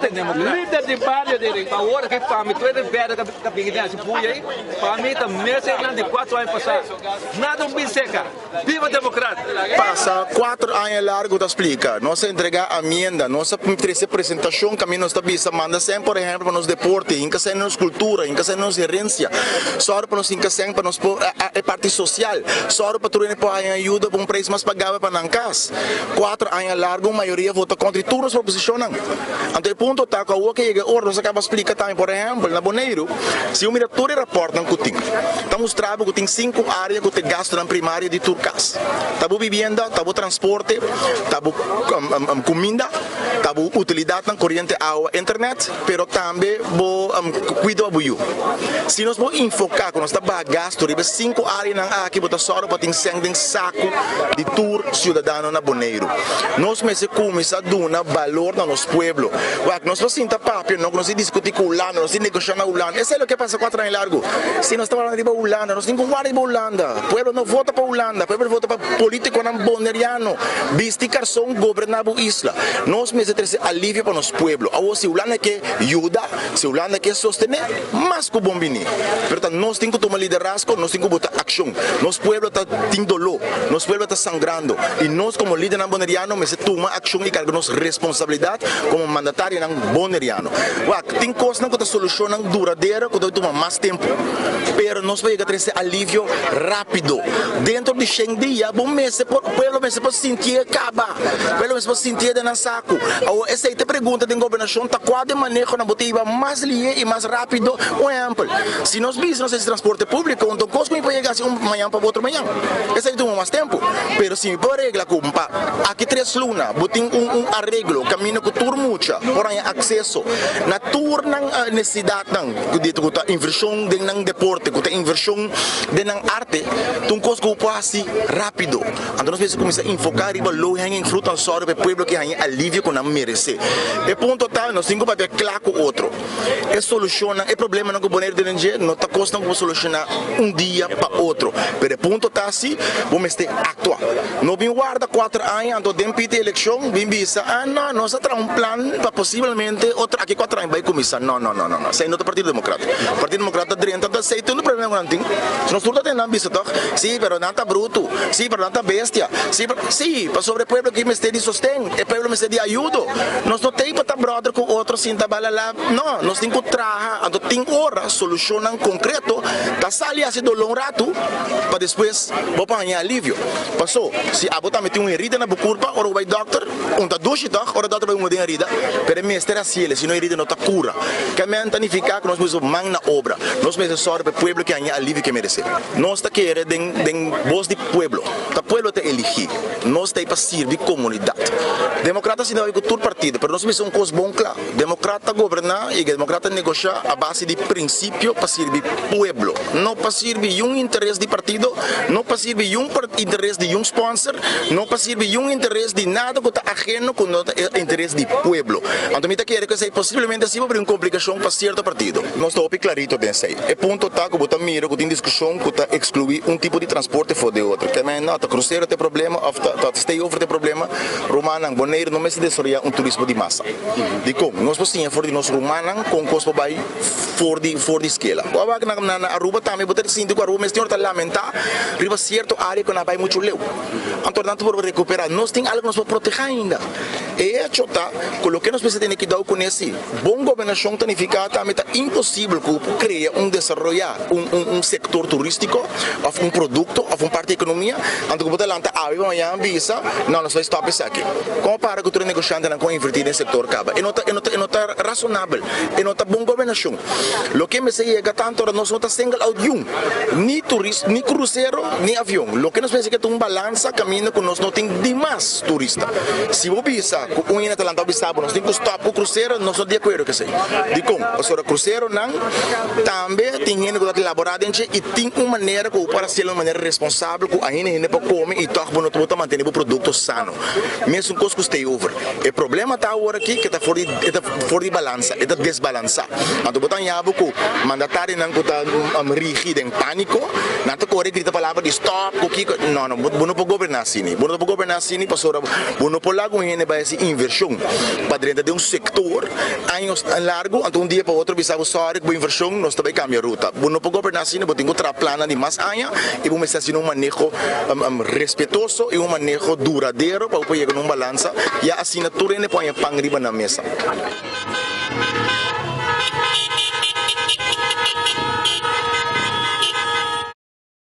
Lider di bario di Ring, awor aki pa mi tur e berde ta bini den hasi buya ei, pa mi ta mes einan di cuatro aña pasa. Nada un bin seca. Viva Democrat! Pasa cuatro aña largo ta splica. Nos a entrega amienda, nos a trece presentacion caminda nos ta bisa manda cen por ehempel pa nos deporte, hinca cen den nos cultura, hinca cen den nos herencia, sòru pa nos hinca cen pa nos por e parti social, sòru pa tur hende por haña ayuda pa un prijs mas pagabel pa nan cas. Cuatro aña largo un mayoria vota contra di tur nos proposicionnan. Anto e punto ta ku awor ke yega e ora nos a kaba splika tambe, por ehèmpel na Boneiru, si bo mira tur e rapòrtnan ku tin, ta mustra bo ku tin sinku área ku ta e gastunan primario di tur kas. Ta bo bibienda, ta bo transporte, ta bo kuminda, ta bo utilidatnan, koriente, awa, internet, pero tambe bo kuido pa bo yu. Si nos por enfoká ku nos ta baha gastu riba e sinku áreanan aki bo ta sòru pa tin sèn den saku di tur siudadano na Boneiru. Nos mester kuminsá duna balor na nos pueblo. Wak, nos por sinta papia, no ku nos tin diskutí ku Hulanda, nos tin negoshá na Hulanda. Esei loke a pasa kuater aña largu. Si nos ta wak riba Hulanda, nos tin ku wak riba Hulanda. Pueblo no vota pa Hulanda, pueblo vota pa polítikonan boneriano. Bisti karson, goberná bo isla. Nos mester trese alivio pa nos pueblo. Awor si Hulanda ke yuda, si Hulanda ke sostené, mas ku bon bini. Pero ta nos tin ku tuma liderazgo, nos tin ku bota akshon. Nos pueblo ta tin doló, nos pueblo ta sangrando i nos komo lidernan boneriano mester tuma akshon i karga nos responsabilidat komo mandatarionan boneriano. Wak, tin kosnan ku ta solushonnan duradero ku ta tuma mas tempu, pero nos por yega trese alivio rápido. Dentro di shen dia bo mester por, pueblo mester por sintié kaba, pueblo mester por sintié den nan saku. Awor esei ta e pregunta den gobernashon, ta kua den manehonan bo ta hiba mas lihé i mas rápido? Un ehèmpel, si nos bisa nos hasi transporte públiko, un kos ku mi por yega hasi un mañan pa otro mañan, esei ta tuma mas tempu. Pero si mi por regla ku pa aki tres luna bo tin un un areglo kaminda ku tur mucha por haña akseso na tur nan nesesidatnan ku di ku ta invershon den nan deporte, ku ta invershon den nan arte, ta un kos ku bo por hasi rápido. Anto nos mester kuminsá enfoká riba low hanging fruit nan sòru pa e pueblo ke haña alivio ku nan meresé. E punto ta, nos tin ku papia kla ku otro. E solushonnan, e problemanan ku Boneiru tene dje no ta kosnan ku bo solushoná un dia pa otro. Pero e punto ta si bo mester aktua. No bin warda kuater aña anto den piti elekshon bin bisa, ah no, nos a traha un plan pa posiblemente otro aki kuater aña bai kuminsá. No, no, no, no, no. Esei no ta Partido Demokrat. Partido Demokrat ta drenta ta esei tur problema ku nan tin. Nos tur ta tene nan bisa tòg, sí, pero nan ta brutu, sí, pero nan ta bestia, sí, pero, sí, pasobra e pueblo aki mester di sosten, e pueblo mester di ayudo. Nos no tei pa ta bròder ku otro sinta balala, no, nos tin ku traha, anto tin ora solushonnan konkreto ta sali hasi doló un ratu pa despues bo por haña alivio. Pasó, si abo tambe tin un herida na bo kurpa, ora bo bai dòkter, un ta dushi tòg, ora dòkter bai hunga den herida, pero e mester hasiel, si no herida no ta kura. Kèmen ta nifiká ku nos mester man na obra, nos mester sòru pa e pueblo ke haña alivio ke meresé. Nos ta kere den den bos di pueblo, ta pueblo ta eligí. Nos ta ei pa sirbi komunidat. Demokrat ta sinta bai ku tur partido, pero nos mester un kos bon kla, Demokrat ta goberná i demokrat ta negoshá a base di prinsipio pa sirbi pueblo, no pa sirbi yun interes di partido, no pa sirbi yun interes di yun sponsor, no pa sirbi yun interes di nada ku ta aheno ku no ta e interes di pueblo. Anto mi ta kere ku esei posiblemente si bo bringa un komplikashon pa sierto partido. Nos ta hopi klarito den esei. E punto ta ku bo ta mira ku tin diskushon ku ta ekskluí un tipo di transporte for di otro. Ke men no, ta krusero ta e problema òf ta ta stay-over ta e problema. Rumannan, Boneiru no mester desaroyá un turismo di masa. Dikon? Nos por siña for di nos rumannan kon kos por bai for di for di skela. Bo a wak na na Aruba tambe bo ta sinti ku Aruba mester ta lamentá riba sierto área ku nan a bai muchu leu. Anto nan ta por rekuperá. Nos tin algu ku nos por protehá ainda. E echo ta ku loke nos mester tene kidau kuné si bon gobernashon ta nifiká tambe ta imposibel ku bo por krea un desaroyá un un un sektor turístiko òf un produkto òf un parti di ekonomia anto ku bo ta lanta awe pa mañana bisa no nos bai stòp esaki. Komo para ku tur e negoshantenan ku a invertí den sektor kaba? E no ta e no ta e no ta rasonabel, e no ta bon gobernashon. Loke mester yega tantu ora nos no ta single out yun, ni turista, ni krusero, ni avion. Loke nos mester ke ta un balansa kaminda ku nos no tin dimas turista. Si bo bisa ku un hende ta lanta bisa bo nos tin ku stòp ku krusero, nos no di akuerdo ku esei. Dikon? Pasobra kruseronan tambe tin hende ku ta laborá den dje i tin un manera ku bo por hasiel un manera responsabel ku ainda hende por kome i tòg bo no bo ta mantene bo produkto sano. Mesun kos ku stay over. E problema ta awor aki ku e ta for di e ta for di balansa, e ta desbalansá. Anto bo ta haña bo ku mandatarionan ku ta rigi den pániko, nan ta kore grita palabra di stòp ku kiko. No, no, bo no por goberná asina. Bo no por goberná asina pasobra bo no por laga un hende bai hasi. invershon pa drenta den un sektor años largu, anto un dia pa otro bisa bo sòri ku bo invershon nos ta bai kambia ruta. Bo no por goberná asina, bo tin ku traha plannan di mas aña i bo mester hasi un maneho respetuoso i un maneho duradero pa bo por yega na un balansa, ya asina tur hende por haña pan riba nan mesa.